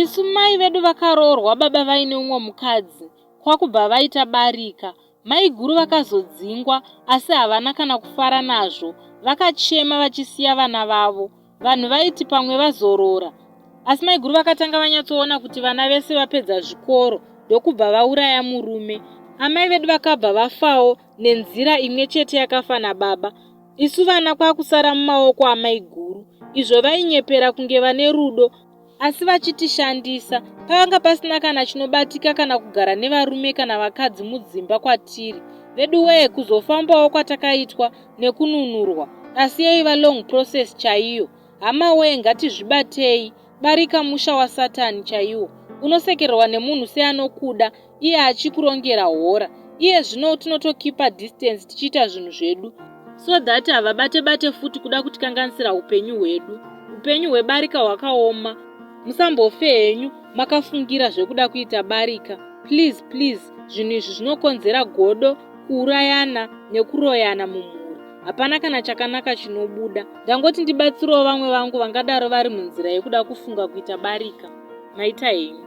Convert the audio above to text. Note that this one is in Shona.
Isu mai vedu vakaroorwa baba vaine umwe mukadzi kwakubva vaita barika. Maiguru vakazodzingwa asi havana kana kufara nazvo vakachema vachisiya vana vavo. Vanhu vaiti pamwe vazorora asi maiguru vakatanga vanyatsoona kuti vana vese vapedza zvikoro ndokubva vauraya murume. Amai vedu vakabva vafawo nenzira imwe chete yakafa nababa. Isu vana kwakusara mumaoko amaiguru izvo vainyepera kunge vane rudo asi vachitishandisa. Pakanga pasina kana chinobatika kana kugara nevarume kana vakadzi mudzimba kwatiri. Veduwee kuzofambawo kwatakaitwa nekununurwa asi yaiva long process chaiyo. Hama wee ngatizvibatei. Barika musha wasatani chaiwo. Unosekererwa nemunhu seanokuda iye achikurongera hora. Iye zvino tinotokipa distance tichiita zvinhu zvedu so that havabate bate futi kuda kutikanganisira upenyu hwedu. Upenyu hwebarika hwakaoma. Musambofe henyu makafungira zvekuda kuita barika. Please please zvinhu izvi zvinokonzera godo, kuurayana nekuroyana mumhuri. Hapana kana chakanaka chinobuda. Ndangoti ndibatsirewo vamwe vangu vangadaro vari munzira yekuda kufunga kuita barika. Maita henyu.